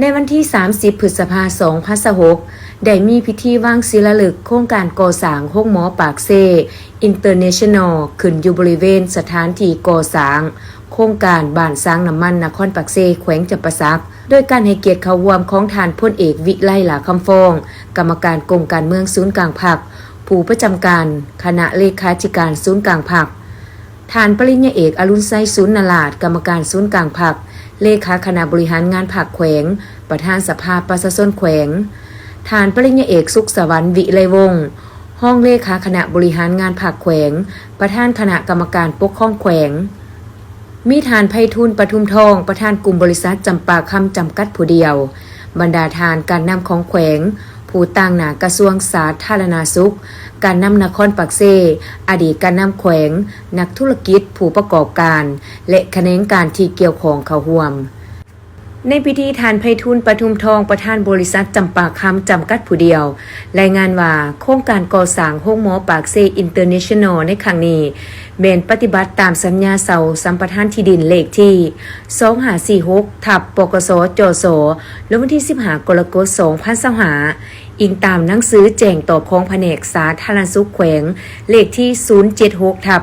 ໃນວັນທີສາມສິບ ພຶດສະພາ ສອງພັນຊາວຫົກ ໄດ້ມີພິທີວາງສີລາລຶກໂຄງການກໍ່ສ້າງໂຮງໝໍປາກເຊອິນເຕີເນຊັນນໍ ຂຶ້ນຢູ່ບໍລິເວນສະຖານທີ່ກໍ່ສ້າງໂຄງການບ້ານສາງນ້ຳມັນ ນະຄອນປາກເຊ ແຂວງຈຳປາສັກ ໂດຍການໃຫ້ກຽດເຂົ້າຮ່ວມຂອງທ່ານພົນເອກ ວິໄລ ຫຼ້າຄຳຟອງ ກຳມະການກົມການເມືອງສູນກາງພັກ, ຜູ້ປະຈຳການຄະນະເລຂາທິການສູນກາງພັກ, ທ່ານປະລິນຍາເອກ ອະລຸນໄຊ ສູນນະລາດ ກຳມະການສູນກາງພັກ, ເລຂາຄະນະບໍລິຫານງານພັກແຂວງ, ປະທານສະພາປະຊາຊົນແຂວງ, ທ່ານປະລິນຍາເອກ ສຸກສະຫວັນ ວິໄລວົງ ຮອງເລຂາຄະນະບໍລິຫານງານພັກແຂວງ, ປະທານຄະນະກຳມະການປົກຄອງແຂວງ, ມີທ່ານ ໄພທູນ ປະທຸມທອງ ປະທານກຸ່ມບໍລິສັດຈຳປາຄຳຈຳກັດຜູ້ດຽວ, ບັນດາທ່ານການນຳຂອງແຂວງ, ຜູ້ຕາງໜ້າກະຊວງສາທາລະນະສຸກ, ການນຳນະຄອນປາກເຊ, ອະດີດການນຳແຂວງ, ນັກທຸລະກິດ, ຜູ້ປະກອບການ ແລະ ຂະແໜງການທີ່ກ່ຽວຂ້ອງເຂົ້າຮ່ວມ. ໃນພິທີ, ທ່ານ ໄພທູນ ປະທຸມທອງ ປະທານບໍລິສັດຈຳປາຄຳຈຳກັດຜູ້ດຽວ ລາຍງານວ່າ ໂຄງການກໍ່ສ້າງໂຮງໝໍປາກເຊອິນເຕີເນຊັນນໍໃນຄັ້ງນີ້ ແມ່ນປະຕິບັດຕາມສັນຍາເຊົ່າສຳປະທານທີ່ດິນເລກທີ ສອງຫ້າສີ່ຫົກ ທັບ ປກສ ຈສ ລົງວັນທີ ສິບຫ້າ ກໍລະກົດ ສອງພັນຊາວຫ້າ ອີງຕາມໜັງສືແຈ້ງຕອບຂອງພະແນກສາທາລະນະສຸກແຂວງ ເລກທີ ສູນເຈັດຫົກ ທັບ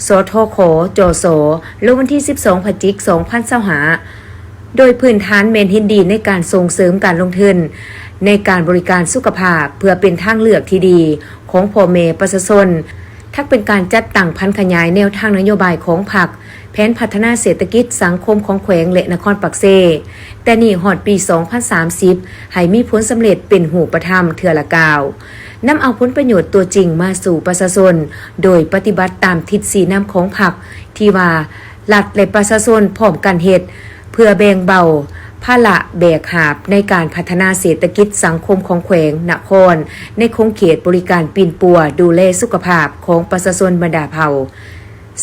ສທຂ ຈສ ລົງວັນທີ ສິບສອງ ພະຈິກ ສອງພັນຊາວຫ້າ ໂດຍພື້ນຖານແມ່ນເຫັນດີໃນການສົ່ງເສີມການລົງທຶນໃນການບໍລິການສຸຂະພາບ ເພື່ອເປັນທາງເລືອກທີ່ດີຂອງພໍ່ແມ່ປະຊາຊົນ, ທັງເປັນການຈັດຕັ້ງຜັນຂະຫຍາຍແນວທາງນະໂຍບາຍຂອງພັກ, ແຜນພັດທະນາເສດຖະກິດສັງຄົມຂອງແຂວງ ແລະ ນະຄອນປາກເຊ ແຕ່ນີ້ຮອດປີສອງພັນສາມສິບ ໃຫ້ມີຜົນສຳເລັດເປັນຮູບປະທຳເທື່ອລະກ້າວ, ນຳເອົາຜົນປະໂຫຍດຕົວຈິງມາສູ່ປະຊາຊົນ ໂດຍປະຕິບັດຕາມທິດຊີ້ນຳຂອງພັກ ທີ່ວ່າ ລັດ ແລະ ປະຊາຊົນພ້ອມກັນເຮັດ ເພື່ອແບ່ງເບົາພາລະແບກຫາບໃນການພັດທະນາເສດຖະກິດສັງຄົມຂອງແຂວງ, ນະຄອນ ໃນຂົງເຂດບໍລິການປິ່ນປົວດູແລສຸຂະພາບຂອງປະຊາຊົນບັນດາເຜົ່າ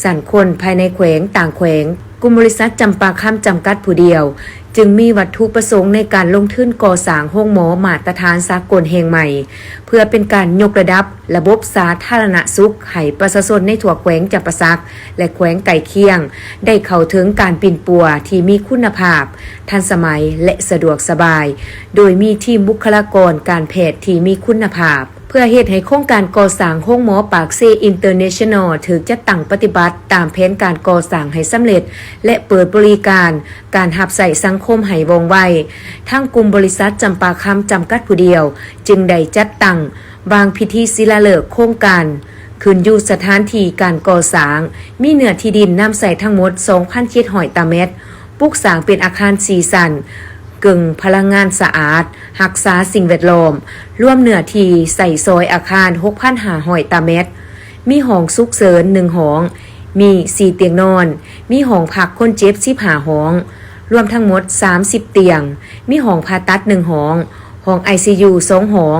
ຊັ້ນຄົນພາຍໃນແຂວງ, ຕ່າງແຂວງ. ກຸ່ມບໍລິສັດຈຳປາຄຳຈຳກັດຜູ້ດຽວ ຈຶ່ງມີວັດຖຸປະສົງໃນການລົງທຶນກໍ່ສ້າງໂຮງໝໍມາດຕະຖານສາກົນແຫ່ງໃໝ່ ເພື່ອເປັນການຍົກລະດັບລະບົບສາທາລະນະສຸກໃຫ້ປະຊາຊົນໃນທົ່ວແຂວງຈຳປາສັກ ແລະ ແຂວງໃກ້ຄຽງ ໄດ້ເຂົ້າເຖິງການປິ່ນປົວທີ່ມີຄຸນນະພາບ, ທັນສະໄໝ ແລະ ສະດວກສະບາຍ, ໂດຍມີທີມບຸກຄະລາກອນການແພດທີ່ມີຄຸນນະພາບ. ເພື່ອເຮັດໃຫ້ໂຄງການກໍ່ສ້າງໂຮງໝໍປາກເຊອິນເຕີເນຊັນນໍ ຖືກຈັດຕັ້ງປະຕິບັດຕາມແຜນການກໍ່ສ້າງໃຫ້ສຳເລັດ ແລະ ເປີດບໍລິການການຮັບໃຊ້ສັງຄົມໃຫ້ວ່ອງໄວ, ທາງກຸ່ມບໍລິສັດຈຳປາຄຳຈຳກັດຜູ້ດຽວ ຈຶ່ງໄດ້ຈັດຕັ້ງວາງພິທີສີລາເລີກໂຄງການ ຂຶ້ນຢູ່ສະຖານທີ່ການກໍ່ສ້າງ, ມີເນື້ອທີ່ດິນນຳໃຊ້ທັງໝົດ ສອງພັນເຈັດຮ້ອຍຕາແມັດ, ປຸກສ້າງເປັນອາຄານສີ່ຊັ້ນ, ເກິ່ງພະລັງງານສະອາດ, ຮັກສາສິ່ງແວດລ້ອມ, ລວມເນື້ອທີ່ໃຊ້ສອຍອາຄານ ຫົກພັນຫ້າຮ້ອຍຕາແມັດ, ມີຫ້ອງສຸກເສີນໜຶ່ງຫ້ອງ, ມີສີ່ຕຽງນອນ, ມີຫ້ອງພັກຄົນເຈັບສິບຫ້າຫ້ອງ, ລວມທັງໝົດສາມສິບຕຽງ, ມີຫ້ອງຜ່າຕັດໜຶ່ງຫ້ອງ, ຫ້ອງໄອຊີຢູສອງຫ້ອງ,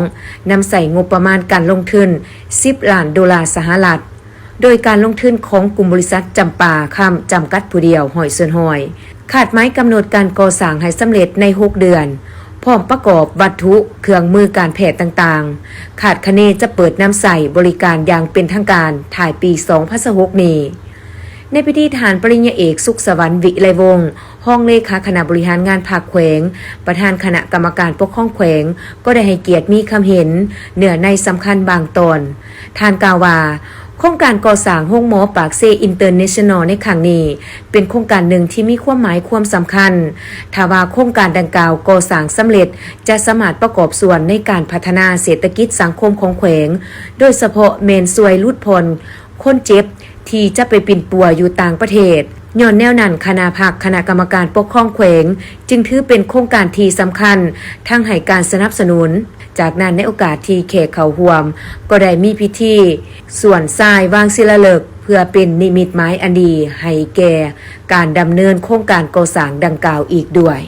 ນຳໃຊ້ງົບປະມານການລົງທຶນສິບລ້ານໂດລາສະຫະລັດ. ໂດຍການລົງທຶນຂອງກຸ່ມບໍລິສັດຈຳປາຄຳຈຳກັດຜູ້ດຽວ ຮ້ອຍສ່ວນຮ້ອຍ, ຄາດໝາຍກຳນົດການກໍ່ສ້າງໃຫ້ສຳເລັດໃນຫົກເດືອນ, ພ້ອມປະກອບວັດຖຸເຄື່ອງມືການແພດຕ່າງໆ, ຄາດຄະເນຈະເປີດນຳໃຊ້ບໍລິການຢ່າງເປັນທາງການທ້າຍປີສອງພັນຊາວຫົກນີ້. ໃນພິທີ, ທ່ານປະລິນຍາເອກ ສຸກສະຫວັນ ວິໄລວົງ ຮອງເລຂາຄະນະບໍລິຫານງານພັກແຂວງ, ປະທານຄະນະກຳມະການປົກຄອງແຂວງ ກໍໄດ້ໃຫ້ກຽດມີຄຳເຫັນເນື້ອໃນສຳຄັນບາງຕອນ. ທ່ານກ່າວວ່າ, ໂຄງການກໍ່ສ້າງໂຮງໝໍປາກເຊອິນເຕີເນຊັນນໍໃນຄັ້ງນີ້ ເປັນໂຄງການໜຶ່ງທີ່ມີຄວາມໝາຍຄວາມສຳຄັນ. ຖ້າວ່າໂຄງການດັ່ງກ່າວກໍ່ສ້າງສຳເລັດ, ຈະສາມາດປະກອບສ່ວນໃນການພັດທະນາເສດຖະກິດສັງຄົມຂອງແຂວງ, ໂດຍສະເພາະແມ່ນຊ່ວຍຫຼຸດຜ່ອນ ຄົນເຈັບທີ່ຈະໄປປິ່ນປົວຢູ່ຕ່າງປະເທດ. ຍ້ອນແນວນັ້ນ, ຄະນະພັກຄະນະກຳມະການປົກຄອງແຂວງ ຈຶ່ງຖືເປັນໂຄງການທີ່ສຳຄັນ, ທັງໃຫ້ການສະໜັບສະໜູນ. ຈາກນັ້ນ, ໃນໂອກາດທີ່ແຂກເຂົ້າຮ່ວມ ກໍໄດ້ມີພິທີສວນຊາຍວາງສີລາເລິກ ເພື່ອເປັນນິມິດໝາຍອັນດີໃຫ້ແກ່ການດຳເນີນໂຄງການກໍ່ສ້າງດັ່ງກ່າວອີກດ້ວຍ.